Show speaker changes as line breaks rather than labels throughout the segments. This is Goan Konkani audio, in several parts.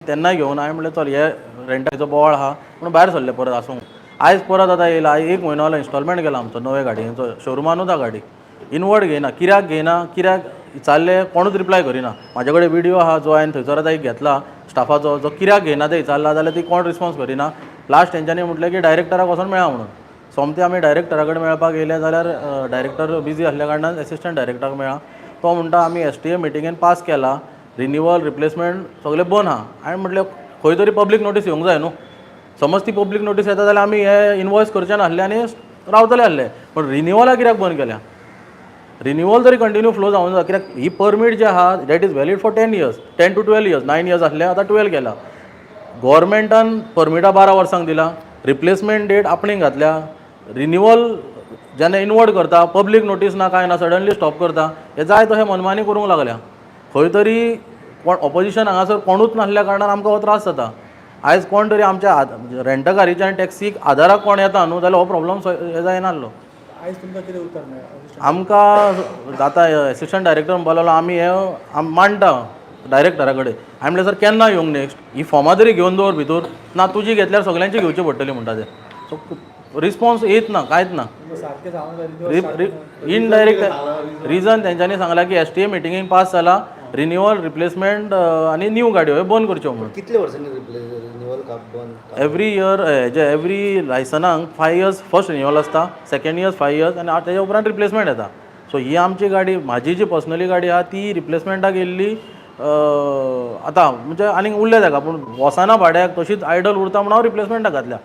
तेन्नाय घेवन हांवें म्हणलें चल हे रेंटाचो बोवाळ आहा म्हणून भायर सरले परत आसूं. आयज परत आतां येयला, आयज एक म्हयनो जालो इन्स्टॉलमेंट गेला आमचो नवे गाडयेचो. शोरुमानूच आहा गाडी, इनवर्ड घेयना. कित्याक घेयना, कित्याक विचारलें, कोणूच रिप्लाय करिना. म्हाजे कडेन विडियो आहा, जो हांवें थंयसर आतां एक घेतला स्टाफाचो, जो कित्याक घेयना ते विचारला जाल्यार ती कोण रिस्पॉन्स करिना. लास्ट तेंच्यांनी म्हटलें की डायरेक्टराक वचोन मेळा म्हणून. सोमते आमी डायरेक्टरा कडेन मेळपाक येयले जाल्यार डायरेक्टर बिजी आसल्या कारणान एसिस्टंट डायरेक्टराक मेळ्ळा. तो म्हणटा, आमी एसटीए मिटिंगेन पास केला, रिन्युअल रिप्लेसमेंट सगळें बंद आहा. हांवें म्हटलें, खंय तरी पब्लीक नोटीस येवंक जाय न्हू. समज ती पब्लीक नोटीस येता जाल्यार आमी हे इनवॉयस करचे नासले आनी रावतले आसले. पूण रिन्युअलाक कित्याक बंद केल्या? रिन्युअल तरी कंटिन्यू फ्लो जावंक जाय, कित्याक ही परमीट जी आहा, that is valid for 10 years, 10 to 12 years. 9 years आसले, आतां 12 केला. गोवोरमेंटान परमिटां 12 वर्सांक दिला, रिप्लेसमेंट डेट आपणें घातल्या. रिन्युअल जेन्ना इनवर्ड करता, पब्लीक नोटीस ना, कांय ना, सडनली स्टॉप करता. हे जाय तशें मनमानी करूंक लागल्या. खंय तरी कोण ऑपोजिशन हांगासर कोणूच नासल्या कारणान आमकां हो त्रास जाता. आयज कोण तरी आमच्या रेंटकारीच्या आनी टॅक्सीक आदाराक कोण येता न्हू, जाल्यार हो प्रॉब्लम हे जायनासलो.
आयज तुमकां कितें उतर मेळ्ळें?
आमकां आतां एसिस्टंट डायरेक्टर म्हणपाक लागलो, आमी हे मांडटा डायरेक्टरा कडेन. हांवें म्हणलें, सर, केन्ना येवंक नेक्स्ट? ही फॉर्मां तरी घेवन दवर भितर. ना, तुजी घेतल्यार सगल्यांची घेवची पडटली म्हणटा ते. सो रिस्पॉन्स येत ना, कांयच ना.
तुमकां सारकें सांगून
इनडायरेक्ट रिजन तेंच्यांनी सांगलां की एसटीए मिटिंगेन पास जाला, रिन्युअल, रिप्लेसमेंट आनी न्यू गाडयो ह्यो बंद करच्यो म्हणून.
कितले वर्सांनी रिन्युअल का बंद?
एवरी इयर, हेजे एवरी लायसनाक 5 इयर्स फर्स्ट रिन्युअल आसता, सेकंड इयर्स 5 इयर्स आनी तेज्या उपरांत रिप्लेसमेंट येता. सो ही आमची गाडी, म्हाजी जी पर्सनली गाडी आहा, ती रिप्लेसमेंटाक येयल्ली. आतां म्हणजे आनीक उरल्या ताका, पूण वचना भाड्याक, तशीच आयडल उरता म्हणून हांव रिप्लेसमेंटाक घातल्या.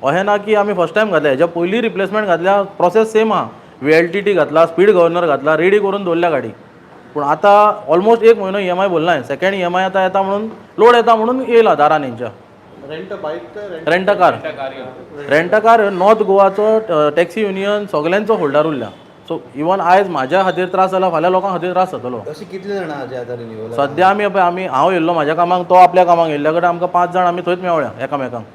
अशें ना की आमी फर्स्ट टायम घातल्या, हेज्या पयलीं रिप्लेसमेंट घातल्या. प्रोसेस सेम आहा. व्हीएलटीटी घातला, स्पीड गव्हर्नर घातला, रेडी करून दवरल्या गाडी. पूण आतां ऑलमोस्ट एक म्हयनो ईएमआय भरला हांवें. सेकंड ईएमआय आतां येता म्हणून, लोड येता म्हणून येयला दारान हेंच्या.
Rent bike?
Rent car, rent car. North गोवाचो टॅक्सी युनियन सगल्यांचो होल्डार उरल्या. सो इवन आयज म्हाज्या खातीर त्रास जाला, फाल्यां लोकां खातीर त्रास जातलो.
अशें कितले जाणां आहा जे आतां रिन्युअल?
सद्या आमी पळय, आमी, हांव येयल्लो म्हाज्या कामाक, तो आपल्या कामाक येयल्ल्या कडेन आमकां पांच जाण आमी थंयच मेवळ्या एकामेकांक.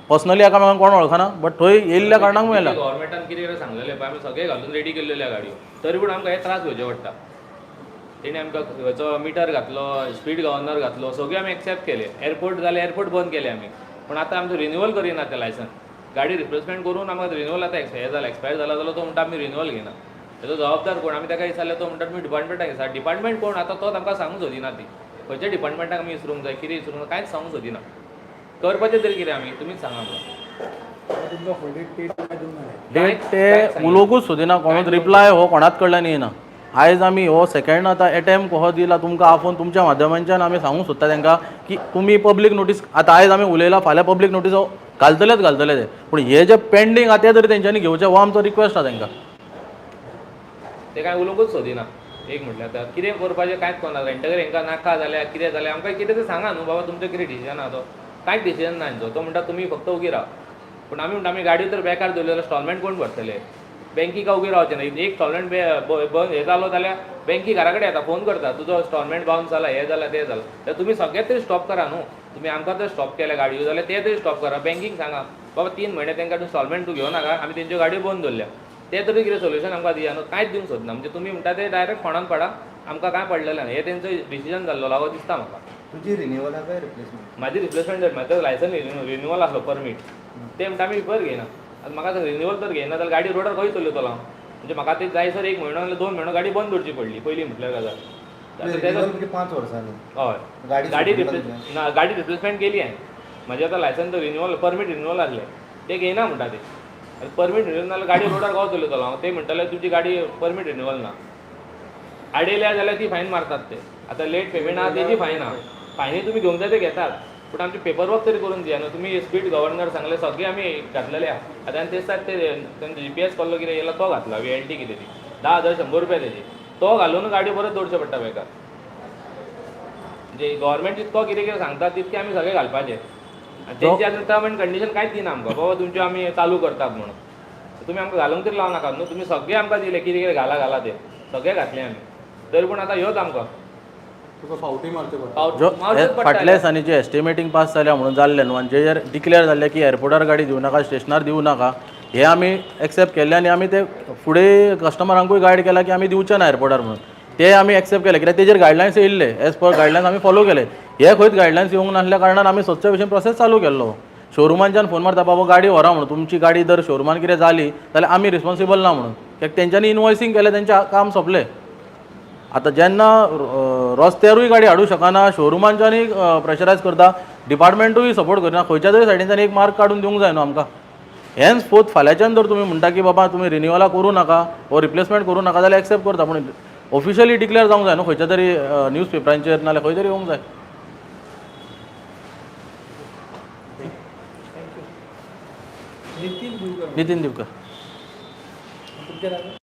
पर्सनली एकामेकांक कोण वळखना, बट थंय येयल्ल्या कारणाक मेळ्ळा.
गव्हर्मेंटान कितें कितें सांगलेलें पळय, आमी सगळें घालून रेडी केल्लेले गाडयो, तरी पूण आमकां हे त्रास घेवचे पडटा. तेणी आमकां हेचो मिटर घातलो, स्पीड गव्हर्नर घातलो, सगळें आमी एक्सेप्ट केले. एअरपोर्ट जालें, एअरपोर्ट बंद केले आमी. पूण आतां आमचो रिन्युअल करिना ते लायसन. गाडी रिप्लेसमेंट करून आमकां रिन्युअल आतां हे जाला, एक्सपायर जाला जाल्यार तो म्हणटा, आमी रिन्युअल घेयना. तेजो जबाबदार कोण? आमी ताका विचारलें, तो म्हणटा, तुमी डिपार्टमेंटाक विचार. डिपार्टमेंट कोण आतां तोच आमकां सांगूंक सोदिना. ती खंयच्या डिपार्टमेंटाक आमी विसरूंक जाय, कितें विसरूंक जाय, कांयच सांगूंक सोदिना. करपाचें तरी कितें आमी, तुमीच सांगा आमकां.
तुमकां फुडली डेट काय दिवंक ना?
डेट ते उलोवंकूच सोदिना. कोणूच रिप्लाय हो कोणाच कडल्यान येयना. आयज आमी हो सेकंड आतां एटेम्प कसो दिला तुमकां आपोवन तुमच्या माध्यमांच्यान आमी सांगूंक सोदता तांकां की तुमी पब्लीक नोटीस, आतां आयज आमी उलयला, फाल्यां पब्लीक नोटीस घालतलेच घालतले ते. पूण हे जे पेंडींग आहा, ते तरी तेंच्यांनी घेवचे, हो आमचो रिक्वेस्ट आहा तांकां.
ते कांय उलोवंकूच सोदिना. एक म्हटल्यार आतां कितें करपाचें कांयच कळना. रेंटकर हेंकां नाका जाल्यार कितें जाल्यार आमकां कितें तें सांगा न्हू बाबा, तुमचें कितें डिसिजन आहा तो. कांयच डिसिजन ना हेंचो. तो म्हणटा, तुमी फक्त उगी राव. पूण आमी म्हणटा, आमी गाडयो तर बेकार दवरल्यो जाल्यार इन्स्टॉलमेंट कोण भरतले? बँकी काय उगी रावचे ना. एक इन्स्टॉलमेंट बंद हे जालो जाल्यार बँकी घरा कडेन येता, फोन करता, तुजो इन्स्टॉलमेंट बाउन्स जाला, हें जाला, तें जालां. जाल्यार तुमी सगळें तरी स्टॉप करा न्हू. तुमी आमकां जर स्टॉप केल्या गाडयो जाल्यार ते तरी स्टॉप करा. बँकीक सांगा, बाबा, 3 म्हयने तांकां इन्स्टॉलमेंट तूं घेवं नाका, आमी तेंच्यो गाडयो बंद दवरल्या. ते तरी कितें सोल्युशन आमकां दिया न्हू. कांयच दिवंक सोदना. म्हणजे तुमी म्हणटा ते डायरेक्ट फोंडान पडा, आमकां कांय पडलेलें ना. हें तेंचो डिसिजन जाल्लो लागो दिसता म्हाका.
तुजी रिन्युअल आहा काय रिप्लेसमेंट?
म्हाजी रिप्लेसमेंट. म्हाजो लायसन रिन्युअल आसलो परमीट. ते म्हणटा, आमी विपर घेयना. आतां म्हाका रिन्युअल तर घेयना जाल्यार गाडी रोडार खंय चलयतलो हांव? म्हणजे म्हाका ते जायसर एक म्हयनो नाल्यार 2 म्हयनो गाडी बंद दवरची पडली, पयलीं म्हटल्यार गजाल. आतां तेजो
रिन्युअल म्हणजे 5 वर्सांनी.
हय.
गाडी
गाडी
सोडून
रिप्लेस ना, गाडी रिप्लेसमेंट केली हांवें. म्हाजें आतां लायसन रिन्युअल, परमीट रिन्युअल आसलें, ते घेयना म्हणटा ते. परमीट रिन्युअल नाल्यार गाडी रोडार कसो चलयतलो हांव? ते म्हणटाले, तुजी गाडी परमीट रिन्युअल ना. आडयल्या जाल्यार ती फायन मारतात ते. आतां लेट पेमेंट आहा, तेजी फायन आहा. फायनी तुमी घेवंक जाय ते घेतात, पूण आमचे पेपर वर्क तरी करून दिया न्हू तुमी. स्पीड गव्हर्नर सांगले, सगळे आमी घातलेले आहा. आतां आनी तेच ते तेंचे जीपीएस कल्लो कितें येयला, तो घातला, व्हीएलटी कितें ती, 10,100 रुपया तेजी. तो घालून गाडी परत दवरचें पडटा बेकार. म्हणजे गव्हर्मेंट जितको कितें कितें सांगता, तितकें आमी सगळें घालपाचें. आनी तेंची आतां टर्म एंड कंडिशन कांयच दिना आमकां, बाबा तुमच्यो आमी चालू करतात म्हणून. तुमी आमकां घालूंक तरी लावं नाकात न्हू. तुमी सगळें आमकां दिलें, कितें कितें घाला घाला ते सगळें घातलें आमी, तरी पूण आतां ह्योच आमकां
तुका फावटी मारचे पडटा.
जो
मारचेच पडटा.
फाटल्या दिसांनी जे एस्टिमेटींग पास जाल्या म्हणून जाल्लें न्हू, आनी जेजेर डिक्लेअर जाल्लें की एअरपोर्टार गाडी दिवं नाका, स्टेशनार दिवं नाका, हे आमी एक्सेप्ट केल्ले. आनी आमी ते फुडें कस्टमरांकूय गायड केला की आमी दिवचे ना एअरपोर्टार म्हणून. ते आमी एक्सेप्ट केले, कित्याक तेजेर गायडलायन्स येयल्ले. एज पर गायडलायन्स आमी फॉलो केले. हे खंयच गायडलायन्स येवंक नासल्या कारणान आमी सदच्या भशेन प्रोसेस चालू केल्लो. शोरुमांच्यान फोन मारता, बाबा गाडी व्हरा म्हणून, तुमची गाडी जर शोरुमान कितें जाली जाल्यार आमी रिस्पॉन्सिबल ना म्हणून. कित्याक तेंच्यांनी इनवॉयसींग केलें, तेंचें काम सोंपलें. आतां जेन्ना रस्त्यारूय गाडी हाडूं शकना, शोरुमांच्यानूय प्रेशरायज करता, डिपार्टमेंटूय सपोर्ट करिना, खंयच्या तरी सायडीनच्यान एक मार्क काडून दिवंक जाय न्हू आमकां. हेन्स फोर्थ फाल्यांच्यान जर तुमी म्हणटा की बाबा तुमी रिन्युअला करूं नाका वो रिप्लेसमेंट करूं नाका जाल्यार एक्सेप्ट करता, पूण ऑफिशियली डिक्लेअर जावंक जाय न्हू खंयच्या तरी न्यूज पेपरांचेर नाल्यार खंय तरी येवंक जाय.
नितीन दिवकर.
नितीन दिवकर.
तुमचें नांव?